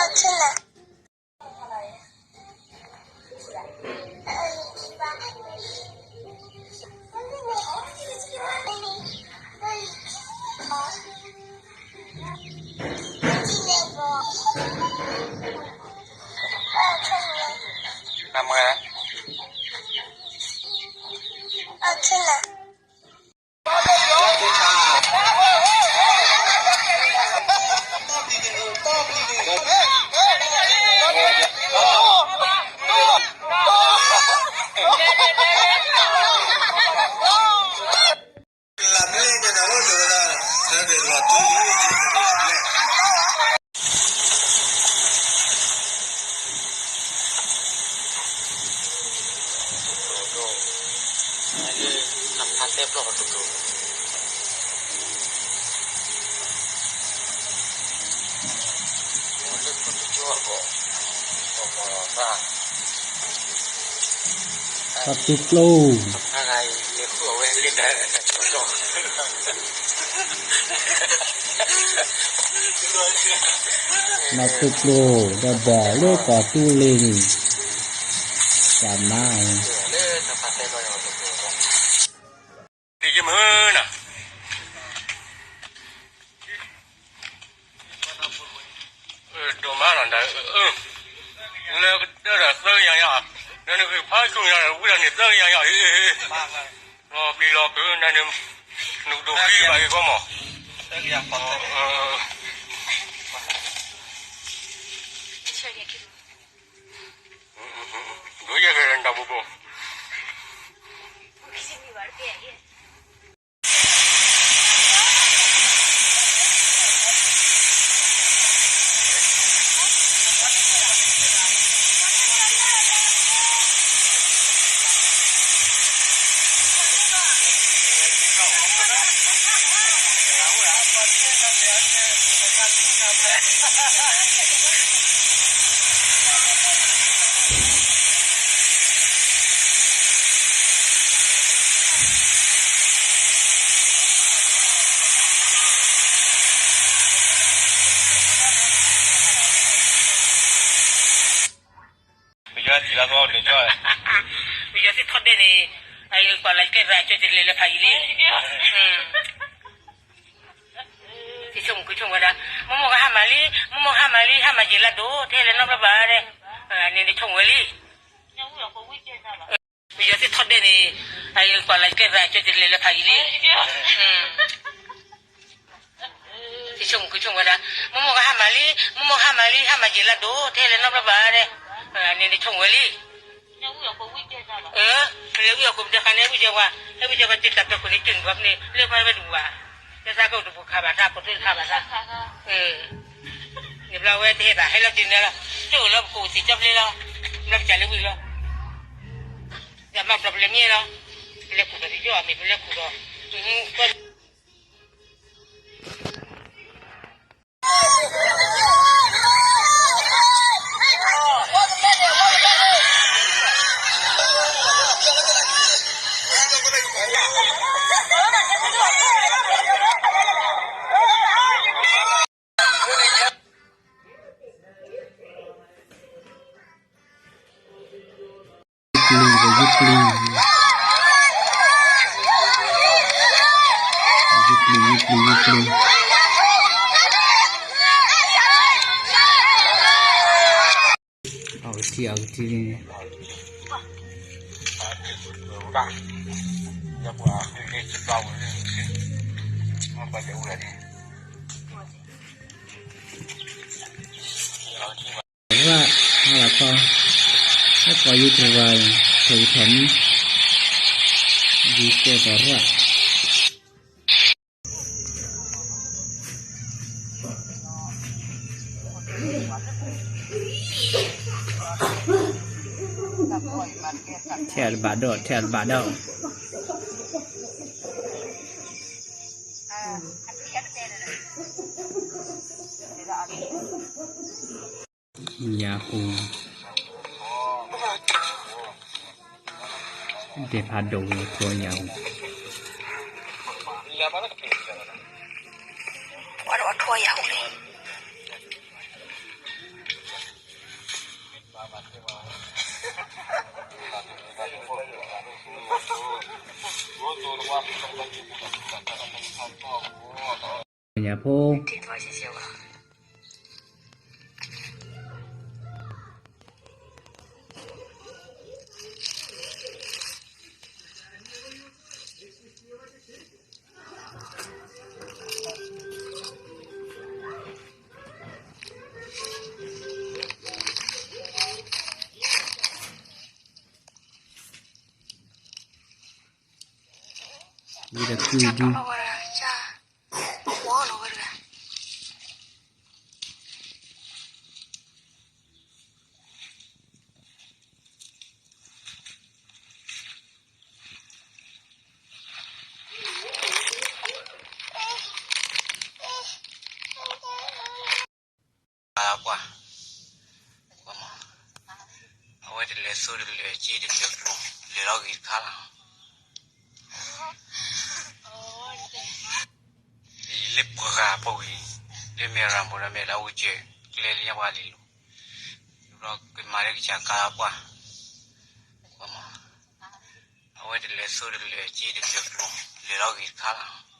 တၢ်တူၢ်ကျိၤ နတူၢ်ကျိၤ ဒီးဘၣ်လၢတၢ်တူၢ်လ့ၤန့ၣ် တၢ်မၤ ယမုၢ်နၤ ဒိၣ်မးလီၤ နတၢ်အၢ လၢကတၢၢ်ဒီးသၢကယၤညါ နနုာ်ဂ့ၤဖးဆူၣ်ညါ ဝံၤဒီးန့ၣ်သၢကယၤညါ လီၤပျံၤလီၤကုာ် နနုာ် နကဒိးဃံဘၣ်ဂ့ၤကီမး ဒိးယဲၢ်ကဲနတၢ်ပူၤပူၤ ပယီၤသ့ၣ်ထီၣ်ဒဲးန့ၣ် အကွၢ်လၢကဲသးကၠိတလဲၤလၢဖးယံၤလံ ဆိကမိၣ်ကဆိကမိၣ်ဝဲဒၣ် မိၢ်မိၢ်ကဟါမၢ်လံ မိၢ်မိၢ်ဟါမၢ်လံ ဟါမၢ်ယဲၢ်လါဒိၣ် ထဲလဲၤနီတဘျီဘၣ်ဒဲး န့ၣ်နဆိကမိၣ်ဝဲလံ ပယီၤသ့ၣ်ထီၣ်ဒဲးန့ၣ် အကွၢ်လၢကဲသးကၠိတလဲၤလၢဖးယံၤလံ ဆိကမိၣ်ကဆိကမိၣ်ဝဲဒၣ် မိၢ်မိၢ်ကဟါမၢ်လံ မိၢ်မိၢ်ဟါမၢ်လံ ဟါမၢ်ယဲၢ်လါဒိၣ် ထဲလဲၤနီတဘျီဘၣ်ဒဲး န့ၣ်နဆိကမိၣ်ဝဲလံ ပလဲၤဝံအီၣ်ကိးပဒဲခါန့ၣ် ဝံကဲဝဲ ဟဲဝံကဲဝဲတ့ၢ်တၢ်ပၢၤခိၣ်န့ၣ် ကၠိန့ၣ်ဘၣ်ဖဲန့ၣ် လၢပှၤဝဲဒၣ်ဝၤ လၢသးကအိၣ်တပူၤခးဘၣ်သး ပိာ်ထွဲတခးဘၣ်သး န့ၣ်ဘျီဝဲတဟဲဘၣ် ဟဲလီၤတ့ၢ်န့ၣ်လီၤ ကၠိအိၣ်လၢပခိၣ်သ့ၣ်ကၠီပျဲလီၤ ဘျီပကလဲၤဝံလီၤ ဒီးမၤပျီပလဲၤမ့ၢ်လီၤ ပလဲၤခူၣ်ဒီးတယီၣ်မ့ၢ်ပလဲၤခူၣ်ဒီး ကွၢ် ပျံၤ ပယုၢ်ပျံၤ ယုၢ်ပျံၤ ယုၢ်ပျံၤ ယုၢ်ပျံၤ အကထံၣ် အကထံၣ်န့ၣ် ရၣ် ဟါလီၤခီ ဟဲကီးယုၢ်တရၣ် ထီၣ်ယုၢ်ထီၣ်မံ ယုၢ်ကဲသးရၣ် ထဲတဘၣ်ဒီး ထဲတဘၣ်ဒီး ယၤဟူ ဒဲးဖးဒိၣ်ဝဲ ထိယၤဟူ ပှၤဒီးထိယၤဟူလံ. ညၣ်ဖိ ဝံၤဒီးကုၢ်ဒု ပှၤ အဝဲတလဲၤသိတလဲၤက့တလဲၤကျိၤ လဲၤလီၤဂ့ၤတခါလီၤ. လၢပှၤဂၤပဝံၤ လၢမဲၢ်ရၤမိၢ်ဒီးမဲၢ်လၢအူကၢၤ ကျဲလၢညါပှၤလံၤလိၤ ဒီးကမၤလၢကစၢ်ကါပှၤ အဝဲတလဲၤသိတလဲၤက့တလဲၤကျိၤ လဲၤလီၤဂ့ၤတခါလီၤ.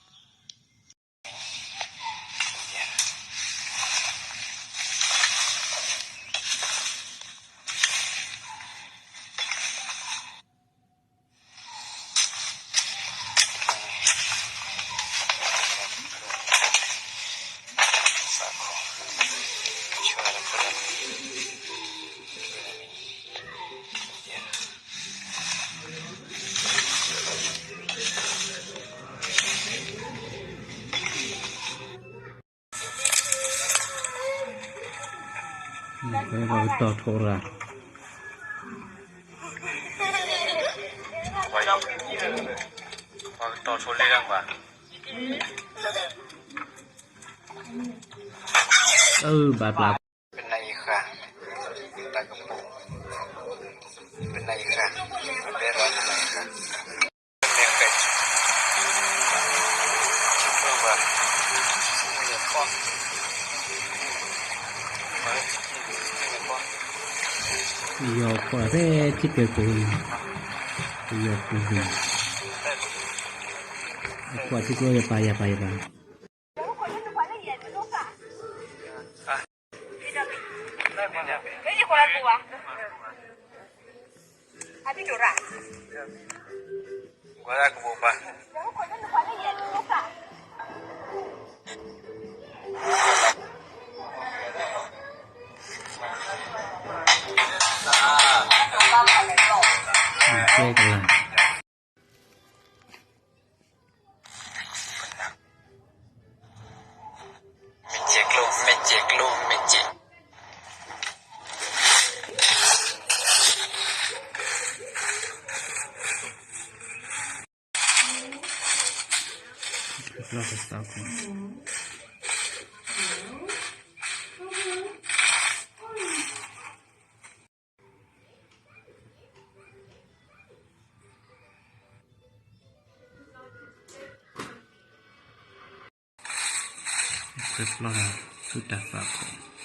ပှၤကတီၢ်ထိးရၣ်, ပှၤကတီၢ်ထိးလ့တၢ်ကွၢ်, အၢ ဘၣ်ပျၢ် ပနၢ်အံၤဃာ်, တၢ်ကပိာ်, ပနၢ်အံၤဃာ်, ပဘဲလီၤပနၢ်အံၤဃာ်, ပမ့ၢ်ဃဲး, ယီၤကွၢ်ဖဲထံကၢၢ်ပူၤ, ယီၤပူၤ, အကွၢ်ထံကျိယပာ်ယပာ်ယပာ် မ့ၢ်စဲးကျိ မ့ၢ်စဲးကျိ မ့ၢ်စဲး ဖျီၣ်လၢ သူၣ်တၢ်သးခိၣ်